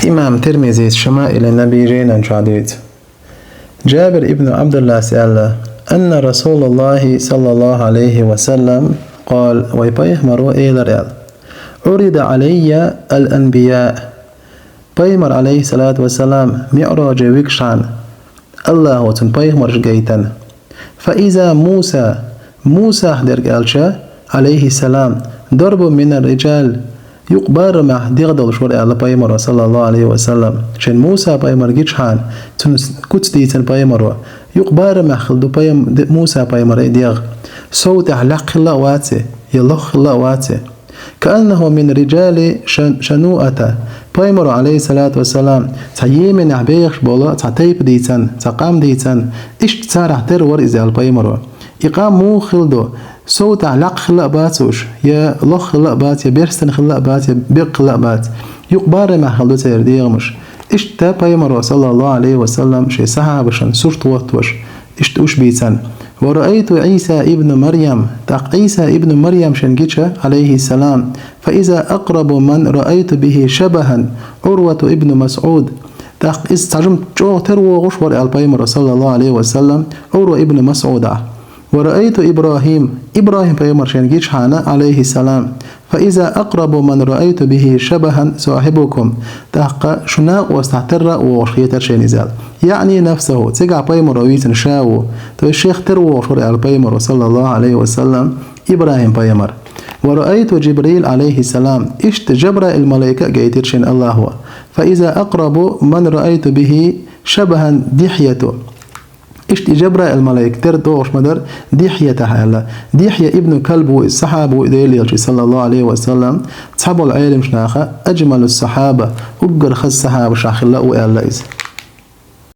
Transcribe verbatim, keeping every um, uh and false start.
Имам Тирмизис «Шамаили Наби» жайнан чу дуьйцу. Джабир ибн Абдуллас аьлла: «Анна Расулаллахи саллаллаху алейхи ва саллам къала», вай пайхамаро элира аьлла: «Урида алайя ал-анбия». Пайхамар, алейхиссалату вассалам, миӀраже вигашхьана, Аллахо цунна пайхамарш гайтина. «Фа иза Муса», Мусах дерг аьлча, алейхиссалам, «дарбу мина риджал», юкъ барамехь дегӀ долуш вара аьлла пайхамаро, саллаллаху алейхи ва саллам. Шен Муса пайхамар гичхьана, цунна куц дийцина пайхамаро. Юкъ барамехь хилла ду пайхам-, де-, Муса пайхамаран дегӀ. Сов тӀехь лакха хилла а вац, я лох хилла а вац. «Кааннаху мин риджали шан-, шануата». Пайхамаро, алейхиссалату вассалам, цхьа Йеменехь бехаш болу цхьа тайпа дийцина, цхьа къам дийцина, иштта царах тера вара иза аьлла пайхамаро. И къам муха хилла ду? Сов тӀехь лакха хилла а бац уьш, я лох хилла а бац, я берстина хилла а бац, я беккъа хилла а бац. Юкъ барамехь хилла ду церан дегӀамаш. Иштта пайхамаро, саллаллаху алейхи ва саллам, шен сахьабашна сурт хӀоттош, иштта уьш бийцина. «Ва раайту Ӏийса ибн Марьям», тӀаккха Ӏийса ибн Марьям шен гича, алейхиссалам, «фа иза акърабу ман раайту бихи шабахан Урвату ибн Масъуд». ТӀаккха иза цхьа жимма чӀогӀа тера вогӀуш вара аьлла пайхамаро, саллаллаху алейхи ва саллам, Урва ибн Масъудах. «Ва раайту Ибрахим», Ибрахим пайхамар шен гичхьана, алейхиссалам, «фа иза акърабу ман раайту бихи шабахан сахьибукум». ТӀаккха шун накъостах тера а вогӀуш хетара шена иза аьлла. Яъни нафсаху, цигахь пайхамаро вийцина ша ву, то есть шех тера вогӀуш вара аьлла пайхамаро, саллаллаху алейхи ва саллам, Ибрахим пайхамар. «Ва раайту Джибрил, алейхиссалам», иштта Джабраил малайка а гайтира шена Аллахо. «Фа иза акърабу ман раайту бихи шабахан Дихьяту». Иштта и Джабраил малайк тера догӀуш ма дара Дихьятах аьлла. Дихья ибн Калб ву иза, сахьаба ву и Делан Элчанан, саллаллаху алейхи ва саллам, цхьаболу Ӏеламнаха аджмалу сахьаба, уггар хаза сахьабашах хилла а ву аьлла иза.